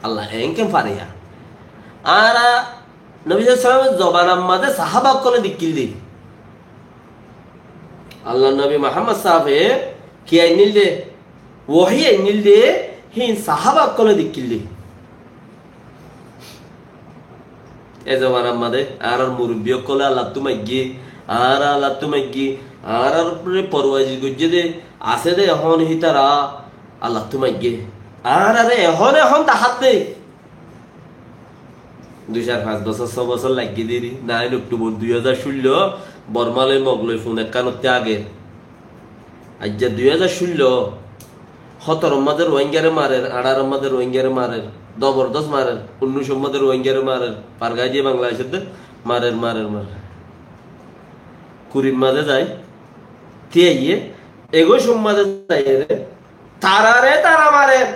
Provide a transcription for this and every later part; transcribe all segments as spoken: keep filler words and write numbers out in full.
Allah eénken fare ya. Añára Nobi sallallahu alaihi wasallam or zobanar mazé sahaba ókkole dekkíl de. Allar nobi Muhammad sáfe ki ainníl de, wohi ainníl de, híin sahaba ókkole dekkíl de. E zobanar mazé añárar murubbi ókkole Allattú maiggé, añára Allattú maiggé, añárar uore porwazi goijjé de, asé de ehón hítara Allattú maiggé. Añárare ehón ehón dahá de. Dui, sair, fañs bosór, só bosór laiggé deri, nain Októbor dui házar cúllo, Bormá loi Mog loi fun ekkán oitte age. Aijja dui házar cúllo, hótoror mazé Ruáinggare marer, añçaror mazé Ruáinggare marer, dobordos marer, unnúicor mazé Ruáinggare marer, fargai diye Bangladecót de, marer, marer, marer. Kurir mazé zai, tíaiye, ekuicor mazé zaiyóre, tarare tara marer.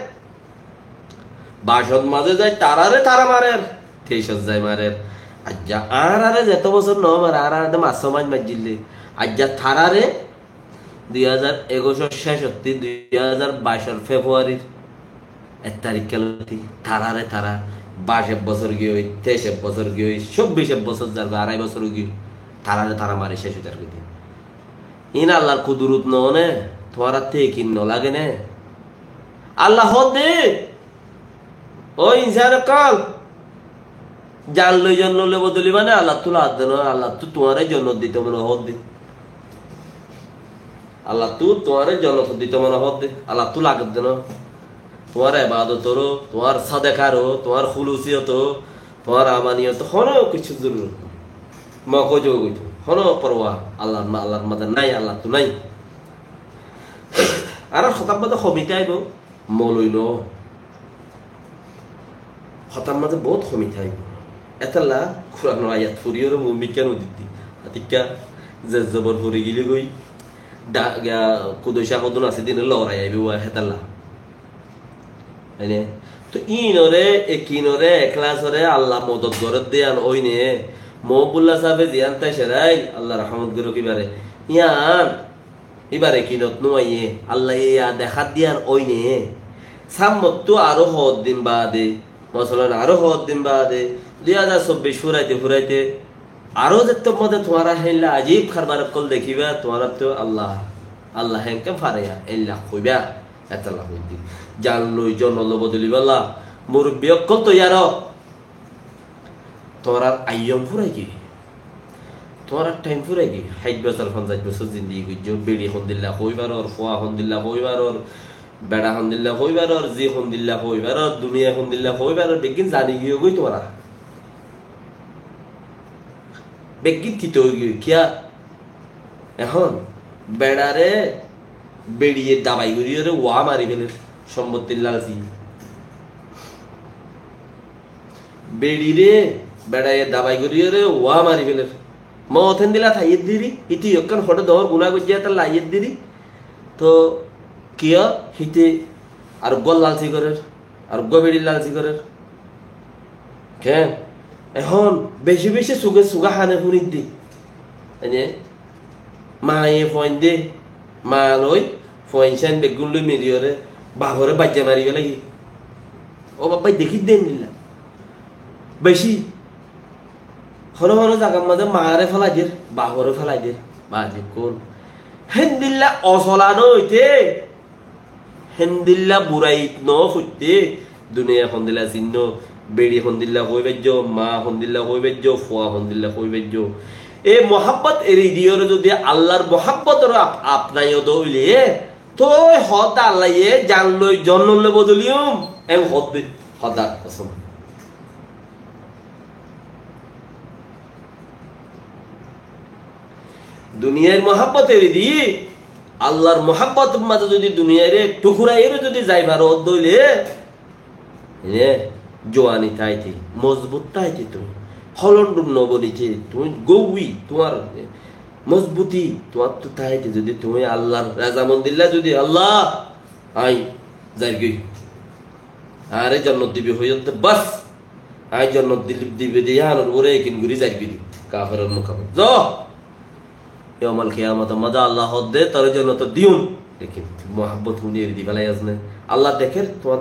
Bacor mazé zai tarare tara marer, teicot zai marer. Aijja añárare zeto bosór no mare, añárare de massó mac maijjíl de. Aijja tarare dui házar ekuicor cécottí dui házar baicor Februarir ek tarik kelotí tarare tara. Bac ek bosór giyói, teic ek bosór giyói, cóbbic ek bosór zargói, arai bosór giyói, tarare tara mari céc ói zargói de. Iín Allar kudurot noó né? Tuáñrattú ekin nolage né? Allah hoódde, ó insán ókkol, jan loi jonnot loi bodolibá né, Allattú lagadde noó, Allattú tuáñre jonnot dito mone hoódde. Allattú tuáñre jonnot dito mone hoódde, Allattú lagadde noó. Tuáñr ebadotoró, tuáñr sadakáró, tuáñr húlusiyotó, tuáñr amaniyot honó kessú zorurot nái. Mogóz ói goitó. Honó porwa Allar ma-, Allar mazé nái, Allattú nái. Ar hotár mazé homita aibó, moloi noó. Hotár mazé bout homita aibó. Étalla Kuranor ayat foriyóre mui mikká nodiddí. Atikká ze zobor fori gilé goi, da-, ga-, kudoicá hodún asé dine lorai aibó, hétalla. Óine? Toh íinoré, ekinore, eklásoré Allah modot gorédde yían óine. Mohibullah sábe ziyán táicerái, Allah rahmot gorók íbare. Yían, íbar ekinot nuaiyé, Allaye yá dekádde yían óine. Sámmottú aró hoddin baade, mosolan, aró hoddin baade, dui házar sobbic furaite furaite, aró zettót mazé tuáñra héilla ajib karbar ókkol dekíba, tuáñrattú Allah, Allah hénke fare yá, héilla hoibá. Hétalla hoiddí. Jan loi jonnot loi bodolibálla murubbi ókkol toiyar ó. Tuáñrar aiyom furai giyói. Tuáñrar thaim furai giyói. Háit bosór, fonzaic bosór zindigi goijjó. Beçi hondilla hoi faror, fua hondilla hoi faror, beça hondilla hoi faror, zi hondilla hoi faror, duniyai hondilla hoi faror, beggín zani giyó goi tuáñra. Beggín tito ói giyói. Kiyá? Ehón beçare beçiye dabai goríyore uá mari féler, sombottir lalsi. Beçire beçaye dabai goríyore uá mari féler. Moot héndilla thaiyér deri, híte ekkán hoçé doñr guná goijjé, hétalla aiyér deri. Toh kiyá? Híte ar uggwá lalsi gorér. Ar uggwá beçir lalsi gorér. Keén? Ehón beci beci suge suga hane fúnidde. Ene maye fuainde, ma loi, fuain sáin beggún loi miliyóre, bafore baijja mari félaiye. Ó baf bái, dekídde héndilla. Beci. Hono hono zagar mazé maare félai der, bafore félai der. Ba, dekún. Héndilla osola no óite. Héndilla burait no foitte, duniyai hondilla sinno, beçi hondilla hoi faijjo, ma hondilla hoi faijjo, fua hondilla hoi faijjo. E muhabbot eri diyore zodi Allar muhabbotor ap-, apnaiyo de óile, toi hoó de Allaye jan loi jonnot loi bodoliyum, en hoó de, Hódar kosom. Duniyair muhabbot eri di, Allar muhabbotor mazé zodi duniyaire thukuraiyore zodi zai faro de óile, e, juani táite, mozbut táite tuñí, holondhur no bonite tuñí, gouwi, tuáñr, e, mozbuti tuáñrtú táite zodi tuñí Allar razamondilla zodi, Allah, añí zairgói. Añáre jonnot dibi hoiyótte, bas. Añí jonnot dil-, dibi de yíanor uore ekin gorí zairgói de. Kaferor mukabelat. Zo! Yaumal kiyamotor mazé Allah hoódde, tore jonnotot diyum. Lekin muhabbot huni eri di félai asné. Allah dekér, tuáñr